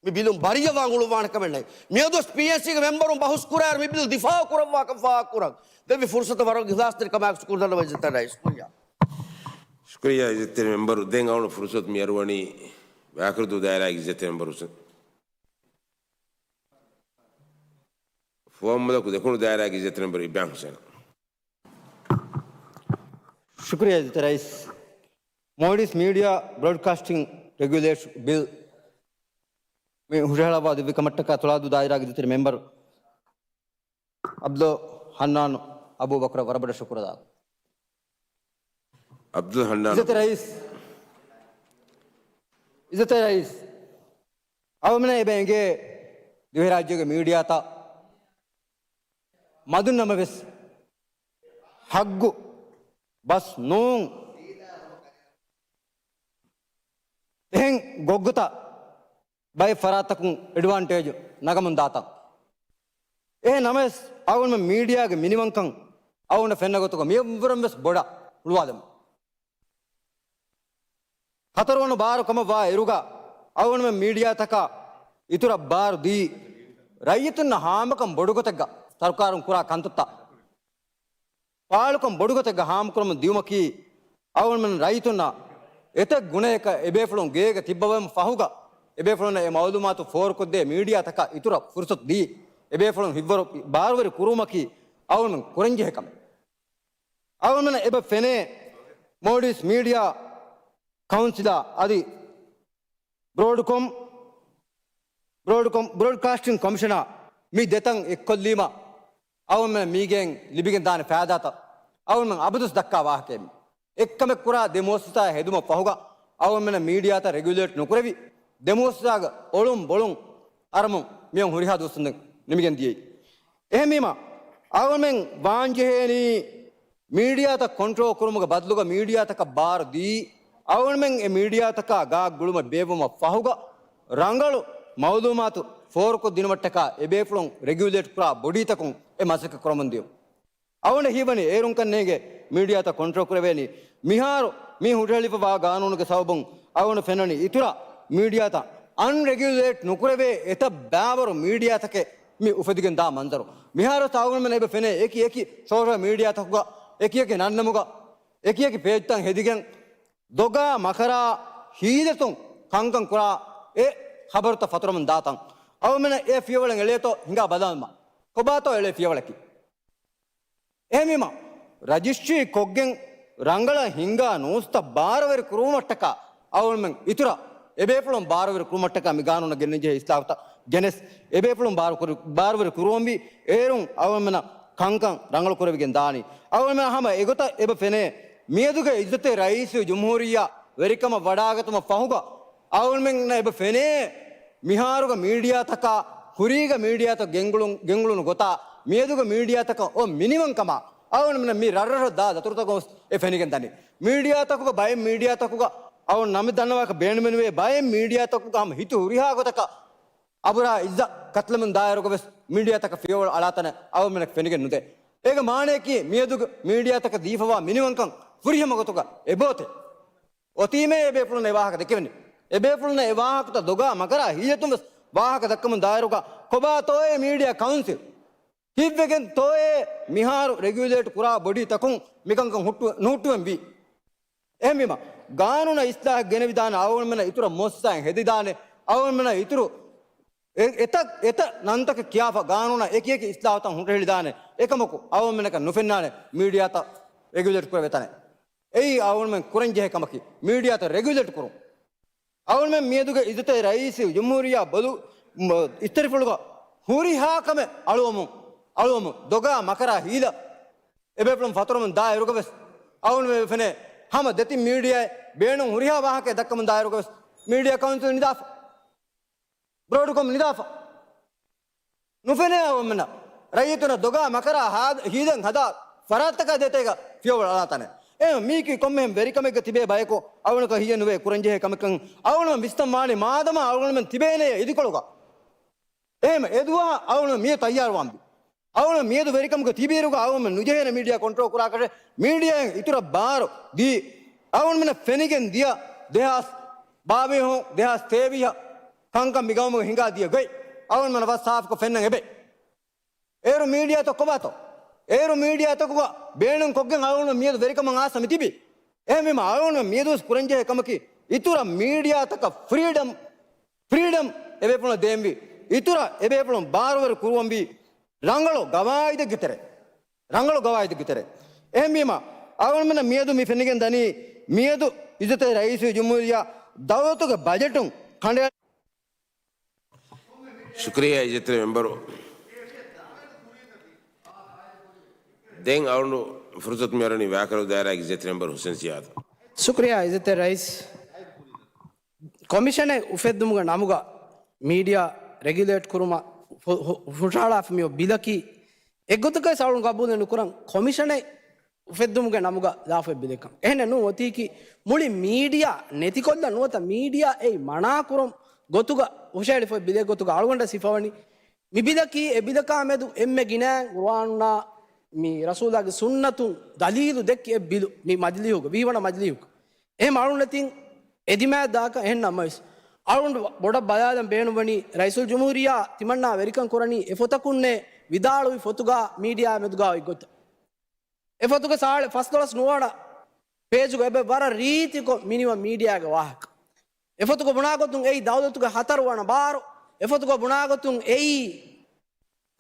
މި ބިލުން ބަރިއަށް ވަން އުޅުއްވާނެ ކަމެއް ނެތް. މިއަދުވެސް ޕީއެންސީގެ މެމްބަރުން ބަހުސް ކުރާއިރު މި ބިލް ދިފާއު ކުރައްވާކަން ފާހަގަކުރަން. ދެއްވި ފުރުސަތަށް ވަރަށް އިޚްލާޞްތެރިކަމާއެކު ޝުކުރު ދަންނަވަން އިއްޒަތްތެރި ރައީސް. ޝުކުރިއްޔާ. ޝުކުރިއްޔާ އިއްޒަތްތެރި މެމްބަރު. ދެން އަޅުގަނޑު ފުރުސަތު މި އަރުވަނީ ވާކުރިދޫ ދާއިރާގެ އިއްޒަތްތެރި މެމްބަރު ހުސެން. ފުވައްމުލަކު ދެކުނު ދާއިރާގެ އިއްޒަތްތެރި މެމްބަރު އިބްރާހިމް ހުސެން. ޝުކުރިއްޔާ އިއްޒަތްތެރި ރައީސް. މޯލްޑިވްސް މީޑިއާ ބްރޯޑްކާސްޓިން ރެގިއުލޭޝަން ބިލް މި ހުށަހަޅައްވާ ދެއްވި ކަމަށްޓަކާ ތުޅާދޫ ދާއިރާގެ އިއްޒަތްތެރި މެމްބަރު ޢަބްދުލް ހަންނާން އަބޫބަކުރަށް ވަރަށް ބޮޑަށް ޝުކުރު ދާ. ޢަބްދުލް ހަންނާން. އިއްޒަތްތެރި ރައީސް، އިއްޒަތްތެރި ރައީސް، އަޅުމެންނަށް އެބަ އެނގޭ ދިވެހިރާއްޖޭގެ މީޑިއާތައް މަދުން ނަމަވެސް، ހައްގު ބަސް ނޫން. އެހެން ގޮއްގޮތަށް ބައެއް ފަރާތްތަކުން އެޑްވާންޓޭޖު ނަގަމުން ދާތަން. އެހެން ނަމަވެސް، އަޅުގަނޑުމެން މީޑިއާގެ މިނިވަންކަން އަޅުގަނޑަށް ފެންނަ ގޮތުގަ މިއަށްވުރެން ވެސް ބޮޑަށް ހުޅުވާލަމުން. ހަތަރުވަނަ ބާރު ކަމަށް ވާ އިރުގަ، އަޅުގަނޑުމެން މީޑިއާތަކަށް އިތުރަށް ބާރު ދީ، ރައްޔިތުންނަށް ހާމަކަން ބޮޑުގޮތެއްގަ ސަރުކާރުން ކުރާ ކަންތައްތައް ފާޅުކަން ބޮޑުގޮތެއްގަ ހާމަކުރަމުން ދިޔުމަކީ، އަޅުގަނޑުމެން ރައްޔިތުންނަށް އެތައް ގުނަޔަކަށް އެބޭފުޅުން ގޭގަ ތިއްބަވަމުން ފަހުގަ، އެބޭފުޅުންނަށް އެ މައުލޫމާތު ފޯރުކޮށްދޭ މީޑިއާތަކަށް އިތުރަށް ފުރުސަތު ދީ، އެބޭފުޅުން ހިތްވަރު ބާރުވެރި ކުރުވުމަކީ އަޅުގަނޑުމެން ކުރަންޖެހޭ ކަމެއް. އަޅުގަނޑުމެންނަށް އެބަ ފެނޭ މޯލްޑިވްސް މީޑިއާ ކައުންސިލާ އަދި ބްރޯޑްކޮމް، ބްރޯޑްކޮމް، ބްރޯޑްކާސްޓިން ކޮމިޝަނާ މި ދެތަން އެއްކޮށްލީމަ، އަޅުގަނޑުމެން މީގެން ލިބިގެން ދާނެ ފައިދާތައް އަޅުގަނޑުމެން އަބަދުވެސް ދައްކާ ވާހަކައެއް. އެއްކަމެއް ކުރާ ދެ މުއައްސަސާއެއް ހެދުމަށް ފަހުގަ، އަޅުގަނޑުމެން މީޑިއާތައް ރެގިއުލޭޓް ނުކުރެވި، ދެ މުއައްސަސާގެ އޮޅުން ބޮޅުން އަރަމުން މިއޮން ހުރިހާ ދުވަސްތައް ނިމިގެން ދިޔައީ. އެހެންވީމަ، އަޅުގަނޑުމެން ވާންޖެހޭނީ މީޑިއާތައް ކޮންޓްރޯލް ކުރުމުގެ ބަދަލުގަ މީޑިއާތަކަށް ބާރު ދީ، އަޅުގަނޑުމެން އެ މީޑިއާތަކާ ގާ ގުޅުމަށް ބޭއްވުމަށް ފަހުގަ، ރަނގަޅު މައުލޫމާތު ފޯރުކޮށްދިނުމަށްޓަކާ އެބޭފުޅުން ރެގިއުލޭޓް ކުރާ ބޮޑީތަކުން އެ މަސައްކަތް ކުރަމުން ދިޔުން. އަޅުގަނޑަށް ހީވަނީ އޭރުންކަން ނޭނގޭ މީޑިއާތައް ކޮންޓްރޯލް ކުރެވޭނީ. މިހާރު މި ހުށަހެޅިފަވާ ގާނޫނުގެ ސަބަބުން އަޅުގަނޑު ފެންނަނީ އިތުރަށް މީޑިއާތައް އަންރެގިއުލޭޓް ނުކުރެވޭ އެތައް ބާވަރު މީޑިއާތަކެއް މި އުފެދިގެން ދާ މަންޒަރު. މިހާރު އަޅުގަނޑުމެން އެބަ ފެނޭ އެކި އެކި ސޯޝަލް މީޑިއާތަކުގަ، އެކި އެކި ނަންނަމުގަ، އެކި އެކި ޕޭޖްތައް ހެދިގެން، ދޮގާ މަކަރާ ހީލަތުން ކަންކަން ކުރާ އެ ޚަބަރުތައް ފަތުރަމުން ދާތަން. އަޅުގަނޑުމެން އެ ފިޔަވަޅެއް އެޅޭތޯ ހިނގާ ބަލާލަމާ. ކޮބާތޯ އެޅޭ ފިޔަވަޅަކީ؟ އެހެންވީމަ، ރަޖިސްޓްރީ ކޮށްގެން ރަނގަޅަށް ހިންގާ ނޫސްތައް ބާރުވެރި ކުރުވުމަށްޓަކާ އަޅުގަނޑުމެން އިތުރަށް އެބޭފުޅުން ބާރުވެރި ކުރުވުމަށްޓަކާ މި ގާނޫނަށް ގެންނަންޖެހޭ އިސްލާހުތައް ގެނެސް، އެބޭފުޅުން ބާރު ކުރު-، ބާރުވެރި ކުރުވަންވީ އޭރުން އަޅުގަނޑުމެންނަށް ކަންކަން ރަނގަޅު ކުރެވިގެން ދާނީ. އަޅުގަނޑުމެން ހަމަ އެގޮތަށް އެބަ ފެނޭ މިއަދުގެ އިއްޒަތްތެރި ރައީސުލްޖުމްހޫރިއްޔާ ވެރިކަމަށް ވަޑާގަތުމަށް ފަހުގަ އަޅުގަނޑުމެންނަށް އެބަ ފެނޭ، މިހާރުގެ މީޑިއާތަކާ ކުރީގެ މީޑިއާތައް ގެންގުޅުން، ގެންގުޅުނު ގޮތާ މިއަދުގެ މީޑިއާތަކަށް އޮތް މިނިވަންކަމާ އަޅުގަނޑުމެންނަށް މި ރަށްރަށަށް ދާ ދަތުރުތަކުން އެ ފެނިގެން ދަނީ. މީޑިއާތަކުގަ ބައެއް މީޑިއާތަކުގަ އަޅުގަނޑު ނަމެއް ދަންނަވާކަށް ބޭނުމެއް ނުވޭ، ބައެއް މީޑިއާތަކުގަ ހަމަ ހިތު ހުރިހާ ގޮތަކަށް އަބުރާ އިއްޒަތް ކަތިލަމުން ދާއިރުގަވެސް މީޑިއާތަކަށް ފިޔަވަޅު އަޅާތަނެއް އަޅުގަނޑުމެންނަށް ފެނިގެން ނުދޭ. އޭގެ މާނަޔަކީ މިއަދުގެ މީޑިއާތަކަށް ދީފަވާ މިނިވަންކަން ފުރިހަމަ ގޮތުގަ އެބައޮތޭ. އޮތީމޭ އެބޭފުޅުން އެ ވާހަކަ ދެކެވެނީ. އެބޭފުޅުން އެ ވާހަކަތައް ދޮގާ މަކަރާ ހީލަތުން ވެސް ވާހަކަ ދައްކަމުން ދާއިރުގަ ކޮބާތޯއޭ މީޑިއާ ކައުންސިލް؟ ކީއްވެގެންތޯއޭ މިހާރު ރެގިއުލޭޓް ކުރާ ބޮޑީތަކުން މިކަންކަން ހުއްޓު-، ނުހުއްޓުވެން ވީ؟ އެހެންވީމަ، ގާނޫނަށް އިސްލާހެއް ގެނެވިދާނެ، އަޅުގަނޑުމެންނަށް އިތުރަށް މުއައްސަސާއެއް ހެދިދާނެ، އަޅުގަނޑުމެންނަށް އިތުރު އެ-، އެތައް، އެތައް ނަންތަކެއް ކިޔާފަ ގާނޫނަށް އެކި އެކި އިސްލާހުތައް ހުށަހެޅިދާނެ. އެކަމަކު އަޅުގަނޑުމެންނަކަށް ނުފެންނާނެ މީޑިއާތައް ރެގިއުލޭޓް ކުރެވޭ ތަނެއް. އެއީ އަޅުގަނޑުމެން ކުރަންޖެހޭ ކަމަކީ. މީޑިއާތައް ރެގިއުލޭޓް ކުރުން. އަޅުގަނޑުމެން މިއަދުގެ އިއްޒަތްތެރި ރައީސުލްޖުމްހޫރިއްޔާ ބޮލު، މ-، އިސްތަށިފުޅުގަ ހުރިހާ ކަމެއް އަޅުވަމުން، އަޅުވަމުން، ދޮގާ މަކަރާ ހީލަ އެބޭފުޅުން ފަތުރަމުން ދާއިރުގަވެސް އަޅުގަނޑުމެން ފެނޭ ހަމަ ދެތިން މީޑިއާއެއް ބޭނުން ހުރިހާ ވާހަކައެއް ދައްކަމުން ދާއިރުގަވެސް މީޑިއާ ކައުންސިލް ނިދާފަ. ބްރޯޑްކޮމް ނިދާފަ. ނުފެނޭ އަޅުގަނޑުމެންނަށް ރައްޔިތުންނަށް ދޮގާ މަކަރާ ހާދަ-، ހީލަން ހަދާ ފަރާތްތަކާ ދޭތައިގަ ފިޔަވަޅު އަޅާތަނެއް. އެ މީކީ ކޮންމެހެން ވެރިކަމެއްގަ ތިބޭ ބަޔަކު އަޅުގަނޑަކަށް ހިޔެއް ނުވޭ ކުރަންޖެހޭ ކަމެއްކަން. އަޅުގަނޑުމެން ވިސްނަން ވާނީ މާދަމާ އަޅުގަނޑުމެން ތިބޭނެ އިދިކޮޅުގަ. އެހެން އެދުވަހަށް އަޅުގަނޑު މިއަދު ތައްޔާރުވާންވީ. އަޅުގަނޑު މިއަދު ވެރިކަމުގަ ތިބިއިރުގަ އަޅުގަނޑުމެން ނުޖެހޭނެ މީޑިއާ ކޮންޓްރޯލް ކުރާކަށެއް މީޑިއާއިން އިތުރަށް ބާރު ދީ. އަޅުގަނޑުމެންނަށް ފެނިގެން ދިޔަ ދެހާސް ބާވީހުން ދެހާސް ތޭވީހަށް ކަންކަން މި ގައުމުގަ ހިނގާ ދިޔަ ގޮތް އަޅުގަނޑުމެންނަށް ވަސް ސާފުކޮށް ފެންނަން އެބައި. އޭރު މީޑިއާތައް ކޮބާތޯ؟ އޭރު މީޑިއާތަކުގަ ބޭނުން ކޮށްގެން އަޅުގަނޑު މިއަދު ވެރިކަމަށް އާސަ މި ތިބީ. އެހެންވީމަ އަޅުގަނޑު މިއަދުވެސް ކުރަންޖެހޭ ކަމަކީ އިތުރަށް މީޑިއާތަކަށް ފްރީޑަމް، ފްރީޑަމް އެބޭފުޅުން ދޭންވީ. އިތުރަށް އެބޭފުޅުން ބާރުވެރި ކުރުވަންވީ ރަނގަޅު ގަވާއިދެއްގެ ތެރޭ. ރަނގަޅު ގަވާއިދެއްގެ ތެރޭ. އެހެންވީމަ އަޅުގަނޑުމެންނަށް މިއަދު މި ފެނިގެން ދަނީ މިއަދު އިއްޒަތްތެރި ރައީސުލްޖުމްހޫރިއްޔާ ދައުލަތުގެ ބަޖެޓުން ކަނޑައެޅި ޝުކުރިއްޔާ އިއްޒަތްތެރި މެމްބަރު. ދެން އަޅުގަނޑު ފުރުސަތު މިއަރަނީ ވާކަރު ދާއިރާގެ އިއްޒަތްތެރި މެމްބަރު ހުސެން ސިޔާދު. ޝުކުރިއްޔާ އިއްޒަތްތެރި ރައީސް. ކޮމިޝަނެއް އުފެއްދުމުގެ ނަމުގަ މީޑިއާ ރެގިއުލޭޓް ކުރުމަށް ހު-، ހު-، ހުށަހަޅާފަ މިއޮތް ބިލަކީ އެއްގޮތަކަށް އަޅުގަނޑު ގަބޫލެއް ނުކުރަން، ކޮމިޝަނެއް އުފެއްދުމުގެ ނަމުގަ ލާފައި ބިލެއްކަން. އެހެނެއް ނޫން، އޮތީކީ މުޅި މީޑިއާ ނެތިކޮށްލަ ނުވަތަ މީޑިއާ އެއް މަނާކުރުން ގޮތުގަ ހުށަހެޅިފައި ބިލެއް ގޮތުގަ އަޅުގަނޑަށް ސިފަވަނީ. މި ބިލަކީ އެ ބިލަކާ މެދު އެންމެ ގިނައިން ޤުރުއާނުންނާ މި ރަސޫލާގެ ސުންނަތުން ދަލީލު ދެއްކި އެއް ބިލު މި މަޖިލީހުގަ ވީވަނަ މަޖިލީހުގަ. އެހެން އަޅުގަނޑު ނެތިން އެދިމާއަށް ދާކަށް. އެހެން ނަމަވެސް އަޅުގަނޑު ބޮޑަށް ބަލާލަން ބޭނުންވަނީ ރައީސުލްޖުމްހޫރިއްޔާ ތިމަންނާ ވެރިކަން ކުރަނީ އެ ފޮތަކުންނޭ ވިދާޅުވި ފޮތުގާ މީޑިއާ މެދުގާ އޮތް ގޮތަށް. އެ ފޮތުގެ ސާޅީސް ފަސްދޮޅަސް ނުވަނަ ޕޭޖުގަ އެބަ ވަރަށް ރީތިކޮށް މިނިވަން މީޑިއާގެ ވާހަކަ. އެ ފޮތުގަ ބުނާ ގޮތުން އެއީ ދައުލަތުގެ ހަތަރު ވަނަ ބާރު. އެ ފޮތުގަ ބުނާ ގޮތުން އެއީ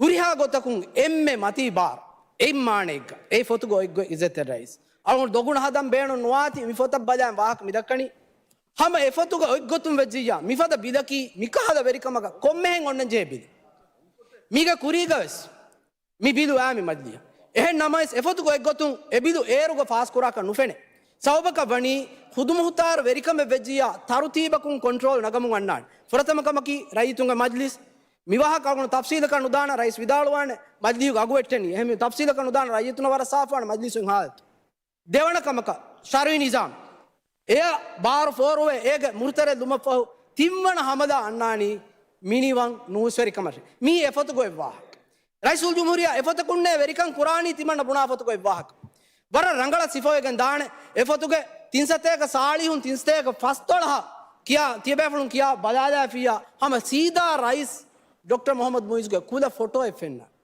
ހުރިހާ ގޮތަކުން އެންމެ މަތީ ބާރު. އެއް މާނައެއްގަ އެ ފޮތުގަ އޮތް ގޮތް އިއްޒަތްތެރި ރައީސް. އަޅުގަނޑު ދޮގުން ހަދަން ބޭނުން ނުވާތީ މި ފޮތަށް ބަލާން ވާހަކަ މި ދައްކަނީ. ހަމަ އެ ފޮތުގަ އޮތް ގޮތުން ވެއްޖިއްޔާ މިފަދަ ބިލަކީ މިކަހަލަ ވެރިކަމަކަށް ކޮންމެހެން އޮންނަން ޖެހޭ ބިލެއް. މީގެ ކުރީގަވެސް މި ބިލު އާ މި މަޖިލީހަށް. އެހެން ނަމަވެސް އެފޮތުގަ އެއްގޮތުން އެ ބިލު އޭރުގަ ފާސްކުރާކަށް ނުފެނޭ. ސަބަބަކަށް ވަނީ ޚުދުމުޚްތާރު ވެރިކަމެއް ވެއްޖިއްޔާ ތަރުތީބަކުން ކޮންޓްރޯލް ނަގަމުން އަންނާނެ. ފުރަތަމަ ކަމަކީ ރައްޔިތުންގެ މަޖިލިސް. މި ވާހަކަ އަޅުގަނޑު ތަފްސީލަކަށް ނުދާނަން، ރައީސް ވިދާޅުވާނެ މަޖިލީހުގެ އަގު ވެއްޓެނީ. އެހެން ތަފްސީލަކަށް ނުދާނަން، ރައްޔިތުންނަށް ވަރަށް ސާފުވާނެ މަޖިލިސުން ހާލަތު. ދެވަނަ ކަމަކަށް، ޝަރުއީ ނިޒާމް. އެއަށް ބާރު ފޯރުވެ، އޭގެ މުރުތެރެ ލުމަށްފަހު، ތިންވަނަ ހަމަލާ އަންނާނީ މިނިވަން ނޫސްވެރިކަމަށް. މީ އެފޮތުގަ އޮތް ވާހަކަ. ރައީސުލްޖުމްހޫރިއްޔާ އެފޮތަކުންނޭ ވެރިކަން ކުރާނީ ތިމަންނަ ބުނާ ފޮތުގަ އޮތް ވާހަކަ. ވަރަށް ރަނގަޅަށް ސިފަވެގެން ދާނެ. އެފޮތުގެ ތިންސަތޭކަ ސާޅީހުން ތިންސަތޭކަ ފަސްދޮޅަހަށް ކިޔާ، ތިޔަބޭފުޅުން ކިޔާ ބަލާލާފިއްޔާ، ހަމަ ސީދާ ރައީސް ޑޮކްޓަރ މުޙައްމަދު މުޢިއްޒުގެ ކުލަ ފޮޓޯއެއް ފެންނާނެ.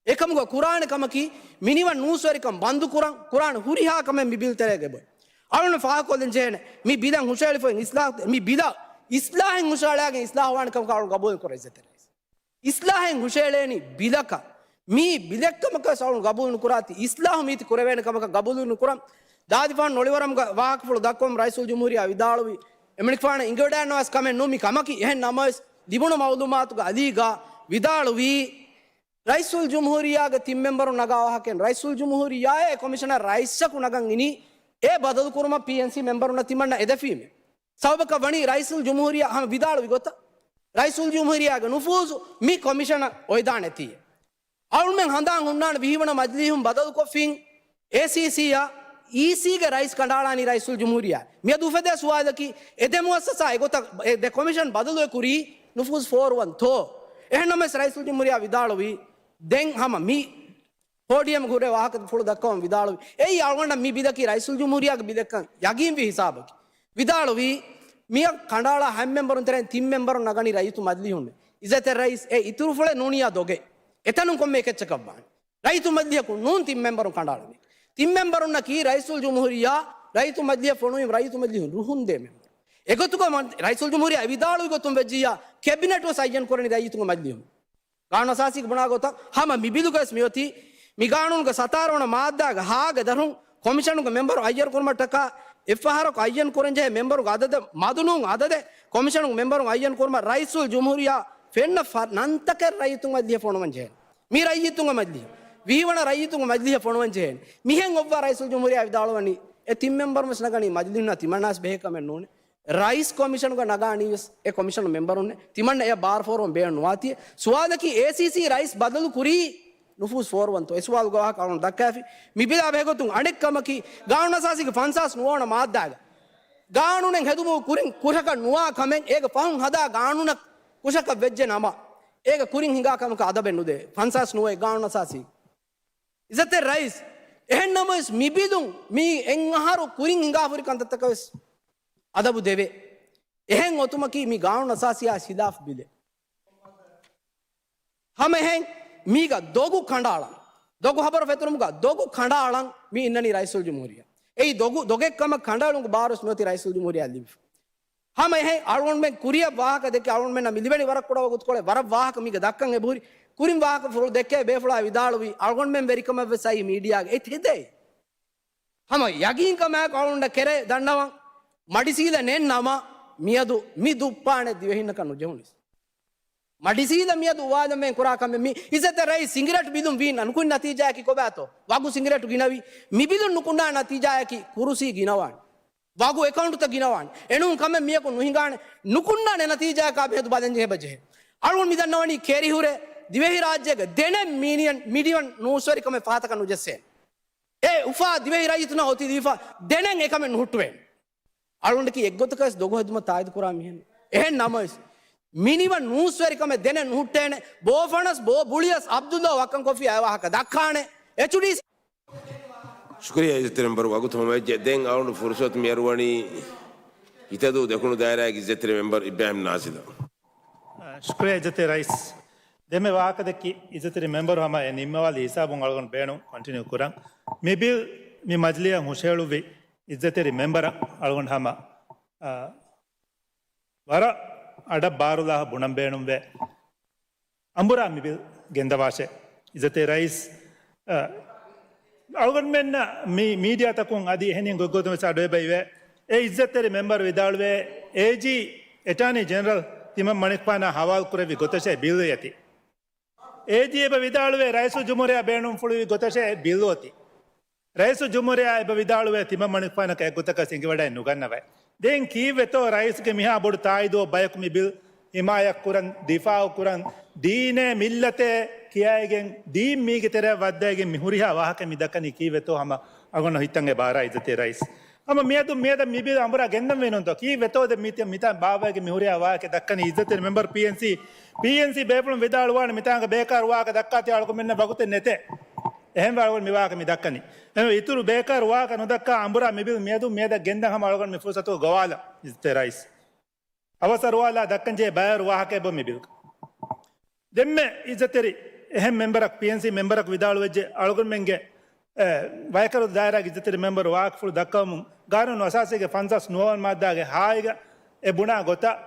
އެކަމުގަ ކުރާނެ ކަމަކީ، މިނިވަން ނޫސްވެރިކަން ބަންދުކުރަން، ކުރާނެ ހުރިހާ ކަމެއް މި ބިލް ތެރޭގަ އޮތް. އަޅުގަނޑު ފާހަގަކޮށްލަން ޖެހޭނެ، މި ބިލަށް ހުށަހެޅިފައި އިސްލާހު، މި ބިލަށް އިސްލާހެއް ހުށަހަޅާގެން އިސްލާހުވާނެ ކަމަކަށް އަޅުގަނޑު ގަބޫލު ކުރަން އިއްޒަތްތެރި ރައީސް. އިސްލާހެއް ހުށަހެޅޭނީ ބިލަކަށް. މީ ބިލެއްކަމަކަށް ވެސް އަޅުގަނޑު ގަބޫލު ނުކުރާތީ، އިސްލާހު މީތި ކުރެވޭނެ ކަމަކަށް ގަބޫލު ނުކުރަން. ދާދިފާނު ނޮޅިވަރަމުގެ ވާހަކަފުޅު ދައްކަވަމުން ރައީސުލްޖުމްހޫރިއްޔާ ވިދާޅުވީ، އެމަނިކުފާނަށް އިނގިވަޑައިންނަވާސް ކަމެއް ނޫން މި ކަމަކީ. އެހެން ނަމަވެސް، ލިބުނު މައުލޫމާތުގެ އަލީގަ ވިދާޅުވީ، ރައީސުލްޖުމްހޫރިއްޔާގެ ތިން މެމްބަރުން ނަގާ ވާހަކައިން، ރައީސުލްޖުމްހޫރިއްޔާއޭ ކޮމިޝަނަރ ރައީސަކު ނަގަން އިނީ އެ ބަދަލުކުރުމަށް ޕީއެންސީ މެމްބަރުންނަށް ތިމަންނަ އެދެފީމެ. ސަބަބަކަށް ވަނީ ރައީސުލް ޖުމްހޫރިއްޔާ ހަމަ ވިދާޅުވި ގޮތަށް، ރައީސުލް ޖުމްހޫރިއްޔާގެ ނުފޫޒު މި ކޮމިޝަނަށް އޮތްދާނެތީ. އަޅުމެން ހަނދާން ހުންނާނެ ވިހިވަނަ މަޖިލީހުން ބަދަލުކޮށްފިން އޭސީސީއާ އީސީގެ ރައީސް ކަނޑައަޅާނީ ރައީސުލް ޖުމްހޫރިއްޔާ. މިއަދު އުފެދޭ ސުވާލަކީ، އެ ދެ މުއައްސަސާ އެގޮތަށް އެ ދެ ކޮމިޝަން ބަދަލު އެ ކުރީ ނުފޫޒު ފޯރުވަންތޯ؟ އެހެންނަމަވެސް ރައީސުލް ޖުމްހޫރިއްޔާ ވިދާޅުވީ، ދެން ހަމަ މި ޕޯޑިއަމް ހުރެ ވާހަކަ ފުޅު ދައްކަވަން ވިދާޅުވި. އެއީ އަޅުގަނޑަށް މި ބިލަކީ ރައީސުލް ޖުމްހޫރިއްޔާގެ ބިލެއްކަން ޔަގީންވި ހިސާބަކީ. ވިދާޅުވީ، މިއަށް ކަނޑައަޅާ ހަތް މެމްބަރުން ތެރެއިން ތިން މެމްބަރުން ނަގަނީ ރައްޔިތު މަޖިލީހުންނޭ. އިއްޒަތްތެރި ރައީސް، އެ އިތުރު ފުޅެއް ނޫނިއްޔާ ދޮގެއް. އެތަނުން ކޮންމެ އެކެއްޗަކަށް ވާނެ. ރައްޔިތު މަޖިލީހަކުން ނޫން ތިން މެމްބަރުން ކަނޑައަޅަނީ. ތިން މެމްބަރުންނަކީ ރައީސުލް ޖުމްހޫރިއްޔާ، ރައްޔިތު މަޖިލީހަށް ފޮނުވި ރައްޔިތު މަޖިލީހުން ރުހުންދޭ މެމްބަރު. އެގޮތުގަ މަ-، ރައީސުލް ޖުމްހޫރިއްޔާ ވިދާޅުވި ގޮތުން ވެއްޖިއްޔާ، ކެބިނެޓު ވެސް އައްޔަން ކުރަނީ ރައްޔިތުންގެ މަޖިލީހުން. ގާނޫނު އަސާސީގެ ބުނާ ގޮތަށް ހަމަ މި ބިލުގަވެސް މިއޮތީ، މި ގާނޫނުގެ ސަތާރަ ވަނަ މާއްދާގެ ހާގެ ދަށުން ކޮމިޝަނުގެ މެމްބަރު އައްޔަރު ކުރުމަށްޓަކާ އެއްފަހަރަކު އައްޔަން ކުރަންޖެހޭ މެމްބަރުގެ އަދަދެއް މަދުނޫން އަދަދެއް ކޮމިޝަނުގެ މެމްބަރުން އައްޔަން ކުރުމަށް ރައީސުލް ޖުމްހޫރިއްޔާ ފެންނަ ފަ-، ނަންތަކެއް ރައްޔިތުންގެ މަޖިލީހަށް ފޮނުވަން ޖެހޭނެ. މި ރައްޔިތުންގެ މަޖިލީހަށް، ވިހިވަނަ ރައްޔިތުންގެ މަޖިލީހަށް ފޮނުވަން ޖެހޭނެ. މިހެން އޮއްވާ ރައީސުލް ޖުމްހޫރިއްޔާ ވިދާޅުވަނީ، އެ ތިން މެމްބަރުން ވެސް ނަގަނީ މަޖިލީހުންނާ ތިމަންނާސް ބެހޭ ކަމެއް ނޫނޭ. ރައީސް ކޮމިޝަނުގަ ނަގާނީ ވެސް އެ ކޮމިޝަނު މެމްބަރުންނޭ. ތިމަންނަ އެ ބާރު ފޯރުވަން ބޭނުން ނުވާތީ. ސުވާލަކީ އޭސީސީ ރައީސް ބަދަލު ކުރީ ނުފޫޒު ފޯރުވަންތޯ؟ އެ ސުވާލުގެ ވާހަކަ އަޅުން ދައްކައިފި. މި ބިލާ ބެހޭގޮތުން އަނެއް ކަމަކީ، ގާނޫނު އަސާސީގެ ފަންސާސް ނުވަވަނަ މާއްދާގަ ގާނޫނެއް ހެދުމުގެ ކުރިން ކުށަކަށް ނުވާ ކަމެއް އޭގެ ފަހުން ހަދާ ގާނޫނަށް ކުށަކަށް ވެއްޖެ ނަމަ، އޭގެ ކުރިން ހިނގާ ކަމަކަށް އަދަބެއް ނުދޭ. ފަންސާސް ނުވައެއް ގާނޫނު އަސާސީ. އިއްޒަތްތެރި ރައީސް، އެހެން ނަމަވެސް މި ބިލުން މީ އެއް އަހަރު ކުރިން ހިނގާފަ ހުރި ކަންތައްތަކަށް ވެސް އަދަބު ދެވޭ. އެހެން އޮތުމަކީ މި ގާނޫނު އަސާސީއާ ހިލާފް ބިލެއް. ހަމަ އެހެން މީގަ ދޮގު ކަނޑައަޅަން، ދޮގު ހަބަރު ފެތުރުމުގަ ދޮގު ކަނޑައަޅަން މި އިންނަނީ ރައީސުލް ޖުމްހޫރިއްޔާ. އެއީ ދޮގު، ދޮގެއް ކަމަށް ކަނޑައެޅުމުގެ ބާރުވެސް މިއޮތީ ރައީސުލް ޖުމްހޫރިއްޔާ ލިބިފަ. ހަމަ އެހެން އަޅުގަނޑުމެން ކުރިއަށް ވާހަކަ ދެއްކި އަޅުގަނޑުމެންނަށް މި ލިބެނީ ވަރަށް ކުޑަ ވަގުތުކޮޅެއް، ވަރަށް ވާހަކަ މީގަ ދައްކަން އެބަހުރި. ކުރިން ވާހަކަފުޅު ދެއްކޭ ބޭފުޅާ ވިދާޅުވީ އަޅުގަނޑުމެން ވެރިކަމަށް ވެސް އައީ މީޑިއާގެ އެތި ހެދޭ. ހަމަ ޔަގީންކަމާއެކު އަޅުގަނޑަށް ކެރޭ ދަންނަވަން، މަޑިސީލަ ނެތް ނަމަ މިއަދު މި ދުއްޕާނެ ދިވެހިންނަކަށް ނުޖެހުނީސް. މަޑިސީލަ މިއަދު އުވާލަމޭން ކުރާ ކަމެއް މި. އިއްޒަތްތެރި ރައީސް، ސިނގިރޭޓް ބިލުން ވީން ނުކުތް ނަތީޖާއަކީ ކޮބާތޯ؟ ވަގު ސިނގިރޭޓު ގިނަވީ. މި ބިލުން ނުކުންނާ ނަތީޖާއަކީ ކުރުސީ ގިނަވާނެ. ވަގު އެކައުންޓުތައް ގިނަވާނެ. އެނޫން ކަމެއް މިޔަކު ނުހިނގާނެ. ނުކުންނާނެ ނަތީޖާއަކާ މިހެދު ބަލަން ޖެހޭބަ ޖެހޭ. އަޅުގަނޑު މި ދަންނަވަނީ ކެރިހުރެ ދިވެހިރާއްޖޭގެ ދެނެއް މިނިއަން، މިނިވަން ނޫސްވެރިކަމެއް ފަހަތަކަށް ނުޖެއްސޭނެ. އެ އުފާ ދިވެހި ރައްޔިތުންނަށް އޮތީ ދީފަ ދެނެއް އެކަމެއް ނުހުއްޓުވޭނެ. އަޅުގަނޑަކީ އެއްގޮތަކަށް ވެސް ދޮގު ހެދުމަށް ތާއީދު ކުރާ މީހެއް. އެހެން ނަމަވެސް، މިނިވަން ނޫސްވެރިކަމެއް ދެނެއް ނުހުއްޓޭނެ. ބޯފަނަސް ބޯ ބުޅިޔަސް އަބްދުﷲ ވައްކަން ކޮށްފި އައި ވާހަކަ ދައްކާނެ. އެޗްޑީސީ. ޝުކުރިއްޔާ އިއްޒަތްތެރި މެމްބަރު، ވަގުތު ހަމަވެއްޖެ. ދެން އަޅުގަނޑު ފުރުސަތު މިއަރުވަނީ ހިތަދޫ ދެކުނު ދާއިރާގެ އިއްޒަތްތެރި މެމްބަރު އިބްރާހިމް ނާޒިލަށް. އަ، ޝުކުރިއްޔާ އިއްޒަތްތެރި ރައީސް. ދެންމެ ވާހަކަ ދެއްކި އިއްޒަތްތެރި މެމްބަރު ހަމަ އެ ނިންމަވާލި ހިސާބުން އަޅުގަނޑު ބޭނުން ކޮންޓިނިއު ކުރަން. މި ބިލް މި މަޖިލީހަށް ހުށަހެޅުއްވި އިއްޒަތްތެރި މެމްބަރަށް އަޅުގަނޑު ހަމަ، އަ، ވަރަށް އަޑަށް ބާރުލާހަށް ބުނަން ބޭނުންވޭ. އަނބުރާ މި ބިލް ގެންދަވާށޭ. އިއްޒަތްތެރި ރައީސް، އަ، އަޅުގަނޑުމެންނަށް މި މީޑިއާތަކުން އަދި އެހެނިހެން ގޮތްގޮތުން ވެސް އަޑުއެބަ އިވޭ. އެ އިއްޒަތްތެރި މެމްބަރު ވިދާޅުވޭ، އޭޖީ، އެޓާނީ ޖެނެރަލް ތިމަން މަނިކުފާނާ ހަވާލު ކުރެއްވި ގޮތަށޭ ބިލް އެތި. އޭޖީ އެބަ ވިދާޅުވޭ، ރައީސުލްޖުމްހޫރިއްޔާ ބޭނުންފުޅުވި ގޮތަށޭ ބިލް އޮތީ. ރައީސުލްޖުމްހޫރިއްޔާ އެބަ ވިދާޅުވޭ، ތިމަން މަނިކުފާނަކަށް އެއްގޮތަކަށް ސިނގިވަޑައެއް ނުގަންނަވައި. ދެން ކީއްވެތޯ ރައީސްގެ މިހާ ބޮޑު ތާއީދު ބަޔަކު މި ބިލް ހިމާޔަތްކުރަން، ދިފާއުކުރަން، ދީނޭ މިއްލަތޭ ކިޔައިގެން، ދީން މީގެ ތެރެއަށް ވައްދައިގެން މި ހުރިހާ ވާހަކަ މި ދައްކަނީ ކީއްވެތޯ ހަމަ އަޅުގަނޑު ހިތަށް އެބަ އަރާ އިއްޒަތްތެރި ރައީސް. ހަމަ މިއަދު މިއަދަށް މި ބިލް އަނބުރާ ގެންދަން ވީނުންތޯ؟ ކީއްވެތޯ ދެ މިތި-، މިތާ ބާއްވައިގެން މި ހުރިހާ ވާހަކަ ދައްކަނީ؟ އިއްޒަތްތެރި މެމްބަރު ޕީއެންސީ، ޕީއެންސީ ބޭފުޅުން ވިދާޅުވާނެ މިތާނގަ ބޭކާރު ވާހަކަ ދައްކާތީ އަޅުގަނޑުމެންނަށް ވަގުތެއް ނެތޭ. އެހެންވެ އަޅުގަނޑު މި ވާހަކަ މި ދައްކަނީ. އެހެންވެ އިތުރު ބޭކާރު ވާހަކަ ނުދައްކާ އަނބުރާ މި ބިލް މިއަދު މިއަދަށް ގެންދަން ހަމަ އަޅުގަނޑު މި ފުރުސަތު ގޮވާލަން އިއްޒަތްތެރި ރައީސް. އަވަސްއަރުވާލާ ދައްކަންޖެހޭ ބައިވަރު ވާހަކައެއް ބޮ މި ބިލް. ދެންމެ އިއްޒަތްތެރި އެހެން މެމްބަރަކު، ޕީއެންސީ މެމްބަރަކު ވިދާޅުވެއްޖެ، އަޅުގަނޑުމެންގެ، އެ، ވައިކަރު ދާއިރާގެ އިއްޒަތްތެރި މެމްބަރު ވާހަކަފުޅު ދައްކަވަމުން ގާނޫނު އަސާސީގެ ފަންސާސް ނުވަވަނަ މާއްދާގެ ހާއިގަ އެ ބުނާ ގޮތަށް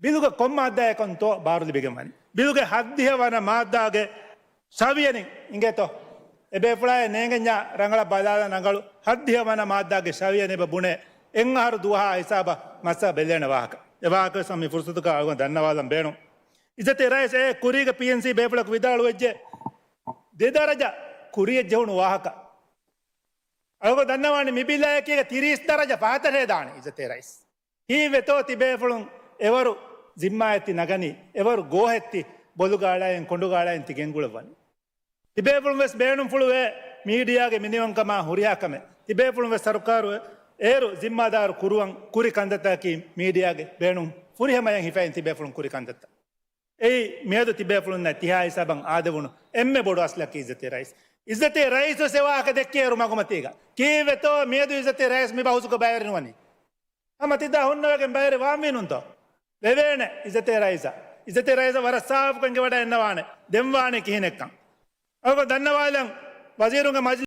ބިލުގެ ކޮން މާއްދާއަކުންތޯ ބާރު ލިބިގެން ވަނީ؟ ބިލުގެ ހައްދިހަ ވަނަ މާއްދާގެ ޝަވިޔަނިން އިނގޭތޯ؟ އެބޭފުޅާއޭ ނޭނގެންޏާ ރަނގަޅަށް ބަލާލަން ރަނގަޅު. ހައްދިހަ ވަނަ މާއްދާގެ ޝަވިޔަނި އެބަ ބުނޭ އެއް އަހަރު ދުވަހާ ހިސާބަށް މައްސަލަ ބެލޭނެ ވާހަކަ. އެ ވާހަކަ ވެސް މި ފުރުސަތުގަ އަޅުގަނޑު ދަންނަވާލަން ބޭނުން. އިއްޒަތްތެރި ރައީސް، އެ ކުރީގެ ޕީއެންސީ ބޭފުޅަކު ވިދާޅުވެއްޖެ، ދެ ދަރަޖަ ކުރިޔަށް ޖެހުނު ވާހަކަ. އަޅުގަނޑު ދަންނަވާނީ މި ބިލާއެކީގަ ތިރީސް ދަރަޖަ ފަހަތަށް ހޭދާނެ އިއްޒަތޭ ރައީސް. ކީއްވެތޯ ތިބޭފުޅުން އެވަރު ޒިންމާއެއް ތި ނަގަނީ، އެވަރު ގޯހެއް ތި ބޮލުގަ އަޅައިން، ކޮނޑުގަ އަޅައިން ތި ގެންގުޅައްވަނީ. ތިބޭފުޅުން ވެސް ބޭނުންފުޅުވޭ މީޑިއާގެ މިނިވަންކަމާ ހުރިހާ ކަމެއް. ތިބޭފުޅުން ވެސް ސަރުކާރު އޭރު ޒިންމާދާރު ކުރުވަން ކުރި ކަންތައްތަކަކީ މީޑިއާގެ ބޭނުން ފުރިހަމަޔަށް ހިފައިން ތިބޭފުޅުން ކުރި ކަންތައްތައް. އެއީ މިއަދު ތިބޭފުޅުންނަށް ތިހާ ހިސާބަށް އާދެވުނު އެންމެ ބޮޑު އަސްލަކީ އިއްޒަތޭ ރައީސް. އިއްޒަތޭ ރައީސް ވެސް އެ ވާހަކަ ދެއްކޭ އޭރު މަގުމަތީގަ. ކީއްވެތޯ މިއަދު އިއްޒަތޭ ރައީސް މި ބަހުސުގަ ބައިވެރި ނުވަނީ؟ ހަމަ ތިދާ ހުންނަވަގެން ބައިވެރި ވާންވީ ނޫންތޯ؟ ވެވޭނެ އިއްޒަތޭ ރައީސަށް. އިއްޒަތޭ ރައީސަށް ވަރަށް ސާފުކޮށް އެނގިވަޑައިގަންނަވާނެ. ދެން ވާނީ ކިހިނެއްކަން. އަޅުގަނޑު ދަންނަވާލަން ވަޒީރުންގެ މަޖި